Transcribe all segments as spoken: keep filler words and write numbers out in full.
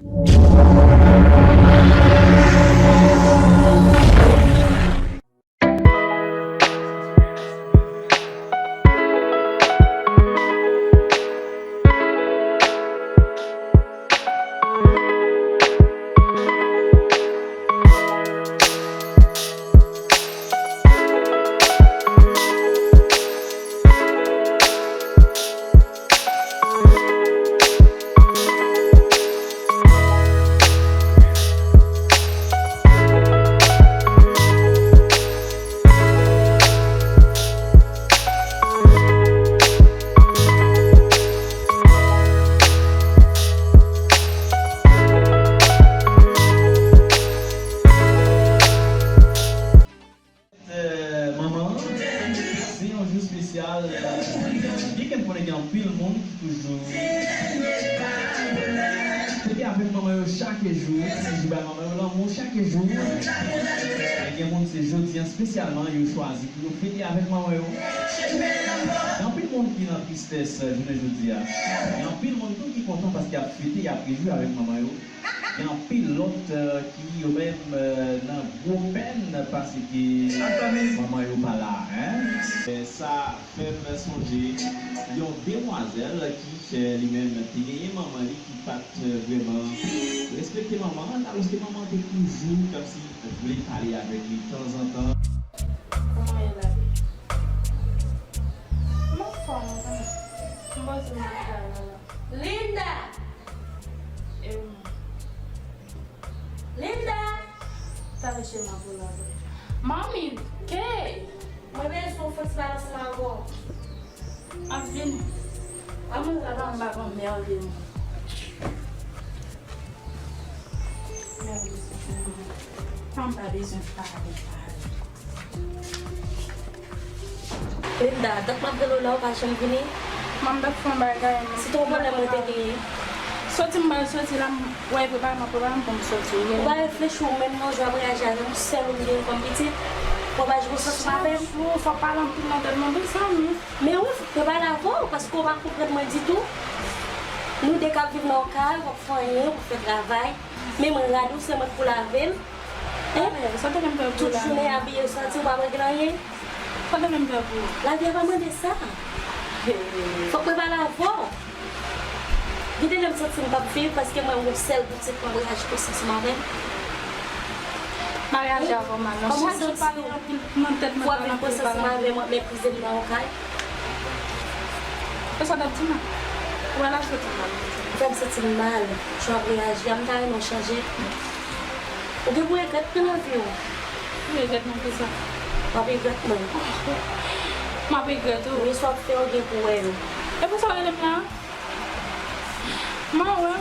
Fèt, euh, manman, se yon jou espesyal. Gen kèk konnen gen anpil moun ki toujou fete avèk manman yo chak jou, ki toujou bay manman yo lanmou chak jou. Men gen moun se jodi a espesyalman yo chwazi pou yo fete avèk manman yo. Gen anpil moun ki nan tristès jounen jodi a. Gen anpil moun tou ki kontan paske y ap fete, y ap rejwi avèk manman yo. Gen anpil lòt, eh, ki yo menm, eh, nan gwo pèn paske manman yo pa la, en. Eh, sa fè m sonje yon demwazèl ki, eh, li menm te genyen manman li ki pa t, eh, vrèman respekte manman l, alòske manman te toujou kòmsi vle pale avèk li tanzantan. Kòman ye la? M anfòm, wi. M panse m ap pale la. Linda! E wi. Linda! Talè chema pou la vre. Manmi, ke? Mwen bezwen w fè ti pale ansanm avè w. M ap vini. Kòman sa va? M pa konn mèvye mwen. Mèvye se pou mwen. Fanm pa bezwen pale, pale. Linda, dat m ap rele w la, ou pa janm vini? Manmi, dat fè yon bagay, manmi. Se te yon pwoblèm ou te genyen? Soti m pral soti la, m wè prepare m ap prepare m pou m soti. Ou pa reflechi ou menm non, jan w ap reyaji avè m, ou sèl ou m gen kòm pitit. Ou pa jwe sans ou pa fè m. Chak jou, fò w pale anpil nan tèt mwen, wi, zanmi. Men wi, fòk mwen pale avè w, paske ou pa konprann mwen ditou. Nou de k ap viv nan yon kay, w ap fè anyen, w ap fè travay. Men mwen rad ou, se mwen k pou lave l. Hein? Sa te menm fè pou tout jounen abiye santi w pa regle anyen. Sa te menm fè pou lavi a pa mande sa. Fòk mwen pale avè w. Gen de lè m santi m p ap viv paske mwen yon sèl boutik mwen reyaji konsa ansanm avè m. M pa reyaji avè w mal non. Chak jou pale anpil nan tèt mwen, pale anpil, pale anpil. Pou w ap viv konsa ansanm avè m, w ap meprize m nan yon kay. E sa w t ap di m la? Ou wè la soti mal. Ou fè m santi m mal. Jan w ap reyaji a, m ta renmen w chanje. Ou gen pou regrèt tou nan vi w. M regrèt nan kisa? W ap regrèt mwen. M ap regrèt ou. Men sa w ap fè, ou gen pou wè l. E pou sa w rele m la? M a wè.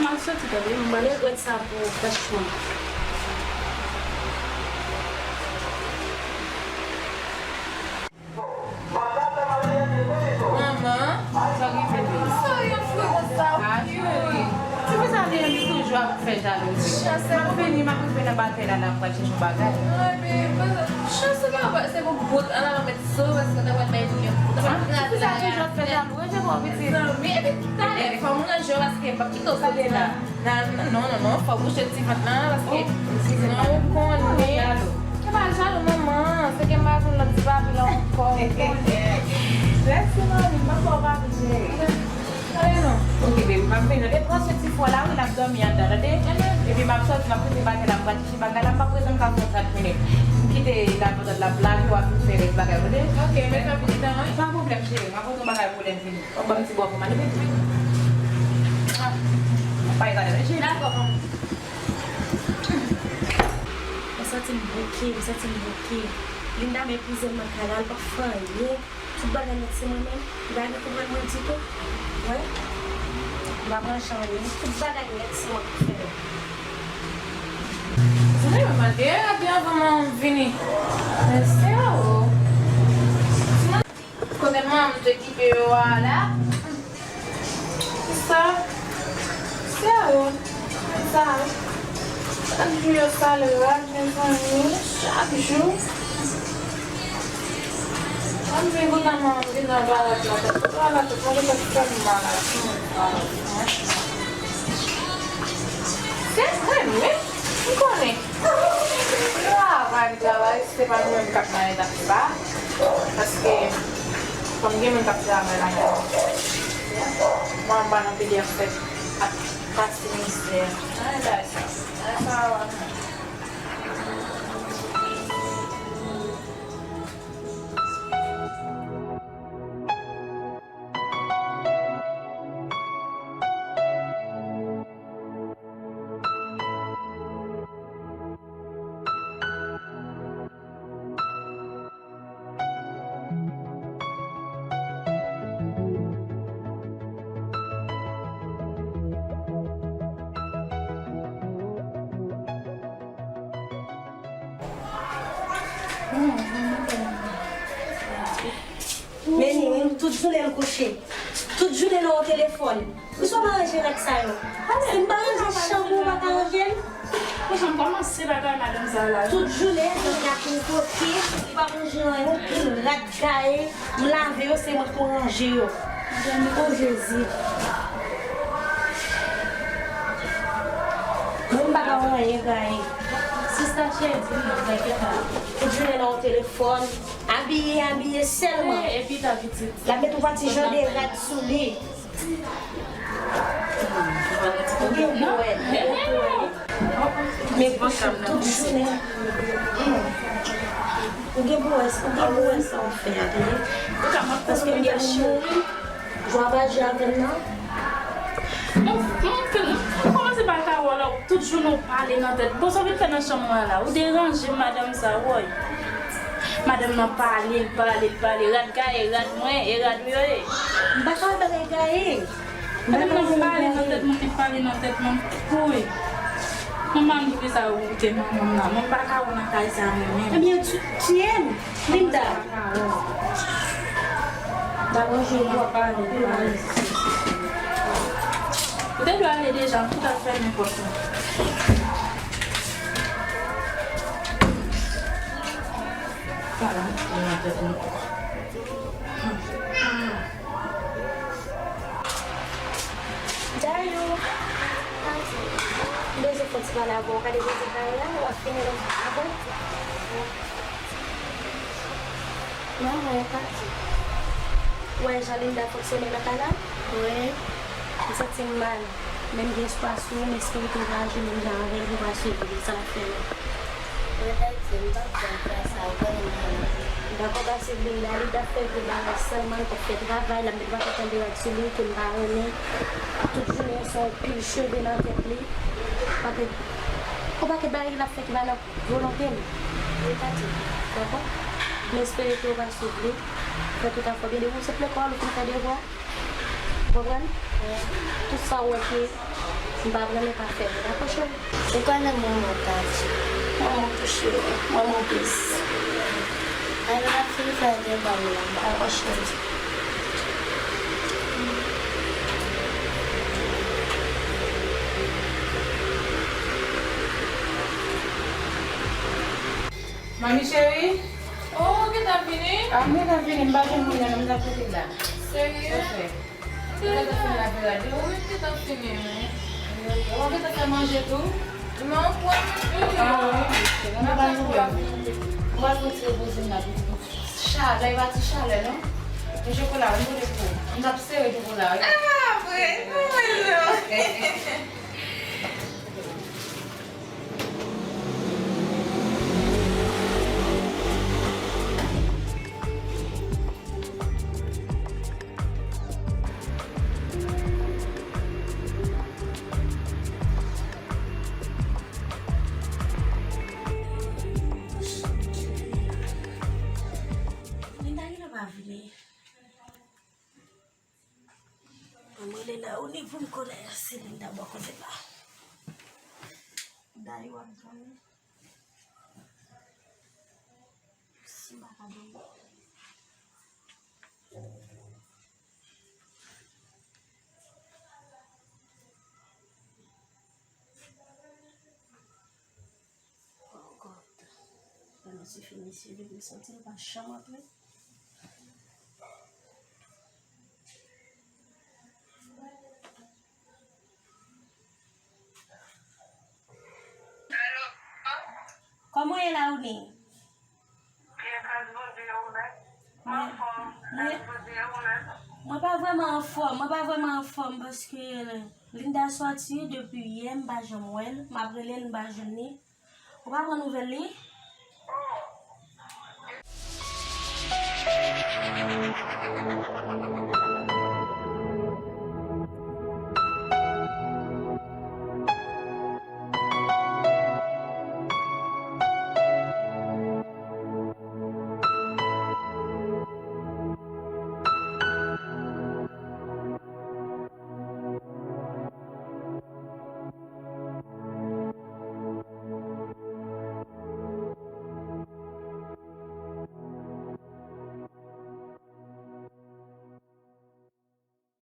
M al soti tande, m pral. M regrèt sa pou ou, franchman. Manman, sa w gen pou di? Sa w gen pou di konsa? A, cheri. Se pou sa li menm li toujou ap fè jalouzi. M ap vini, m ap rive nan batay la, l ap pral chèche yon bagay. Ay, baby, chans ou pa wè, se pou bout an la, mèt so, paske w ta pral bay li yon bout. An, se pou sa toujou ap fè jalou, e, je bon, pitit. Zanmi, epi talè, fò m ranje w, paske m p ap kite w soti la. Nan, non, non, non, fò w bouche ti vant lan, paske sinon ou konnen. E pa jalou, manman, se ke m pa konn lòt ti papi la ankò, ou konnen. Mèsi, manmi, m pa fè w papi, cheri. Tande non. Ok, baby, m ap vini. E pran se ti fò la, wi, l ap dòmi anndan, tande? Epi m ap soti, m ap kite batay la, m pral chèche bagay la, m p ap rete m ka fè trant minit. M kite la, pandan l ap lave, w ap vin fè rès bagay, tande? Ok, men fè pridan, wi. Pa pwoblèm, cheri, m ap pote yon bagay pou lè m vini. Ou ban m ti bò pou m ale, bebe. Ah, pa egale, men cheri. Dakò, manman. Mwen santi m bouke, mwen santi m bouke. Linda meprize m nan kay la, l p ap fè anyen. Tout bagay nèt se mwen menm. Li pa gen pwoblèm mwen ditou. Wi. Li pa pran chan li. Tout bagay nèt se mwen k ap fè yo. Zanmi, mwen mande yo rapi anvan manman m vini. Men se ou. Kote manman m te kite yo a la? Sa, se ou, sa. Chak jou yo sale rad, mezanmi, chak jou. Mwen vin kontan manman m vin nan toilèt la, toilèt la te konn fè m mal a timoun sa, franchman. Travay, se pa nou menm k ap maye taks la, paske kòm gen moun k ap travay ladan, mwen m pa nan pede ap fè, ap pase mizè. Ann bay sa. Ann sa. Meni, wi, tout jounen l kouche. Tout jounen nan yon telefòn. Poukisa w pa ranje rad sa yo? Si m pa ranje chanm ou, ou pa ka ranje l? Poukisa m kòmanse bagay madanm sa la? Tout jounen, nèg la pou kote, li pa ranje anyen, yon pil rad gaye, m lave yo, se mwen k pou ranje yo. O Jezi. Mwen m pa ka wè anyen gaye. Sista cheri, di m nan, tèt la. Tout jounen nan yon telefòn. Abiye, abiye sèlman. Eh, epi ta pitit. L ap met yon pati jan de rad sou li. Ou gen pou wè, ou gen pou wè. Men kouche tout jounen. Hmm. Ou gen pou wè, ou gen pou wè sa w fè a, tande. Paske m gen pou mouri. Jwa pa jwe avè m nan. Mwen, mwen, mwen kòmanse pa ka wè w la, tout jounen w pale nan tèt. Bon, sa w vin fè nan chanm mwen la? Ou deranje m, madanm sa, woy. Madanm nan pale, l pale, l pale. Rad gaye, rad mwen, e rad ou yo ye. M pa ka wè bagay gaye. Madanm nan pale nan tèt mwen, li pale nan tèt mwen. Woy. Manman m, poukisa ou te manman m nan? Mwen pa ka wè nan kay sa mwen menm. Ebyen, ti-, tiye m. Linda. Ou te dwe ale deja, m tout ap fèmen pòt la. Dayou, m bezwen fè yon ti pale avè w. Ou ka depoze bagay la, w ap fini avè m. Manman, ou pati. Ou wè jan Linda fonksyone nan kay la? Wi. M santi m mal, men m gen espwa sou ou, m espere ke w va aji menm jan avè l, ou va swiv li, sa l ap fè la. Mwen pati, m p ap janm fè sa, ou konnen m renmen l. M pa konn pase Linda, li t ap fè gwo bagay sèlman, li t ap fè travay, l ap met yon pakèt anberat sou li ke m pa renmen. Tout jounen se yon pil cheve nan tèt li. Pakèt, yon pakèt bagay l ap fè ki pa nan volonte l. Li pati. Dakò? M espere ke w va swiv li. Fè tout afè w byen. Depi w sot lekòl, ou fin fè devwa. Ou konprann? Wi. Tout sa w wè ke m pa renmen, pa fè l. Dakò, cheri? Ou konnen manman pati. Manman touche w. Manman plis. Ann, m ap fin fè devwa m nan. Dakò, cheri. Manmi cheri? Oh, ou gentan vini? Ah, m gentan vini, m pa jwenn moun nan, m t ap rete la. Serye? Ou gentan fin lave rad yo? Wi, m gentan fini, wi. Ou gentan fè manje tou? Non, pou mwen, m fini. Ah, wi, mesye, nan pa pwoblèm. Mwen pral fè ti repoze m la, pitit. Chalè, e pa ti chalè, non. Men chokola, m pote pou ou. M t ap sere chokola, wi. Ah, vre? Non, mwen non. Linda genlè pa vini. Mwen rele Laoni pou m konnen si Linda bò kote la. Dayou ap dòmi. Si m pa ka dòmi. Oh God. Lè mesye fini, si li vin soti, li pa janm antre. Kòman w ye, Laoni? Mwen pa vrèman anfòm, mwen pa vrèman anfòm paske Linda sòti depi yè, m pa janm wè l, m ap rele l, m pa jwenn li. Ou pa pran nouvèl li?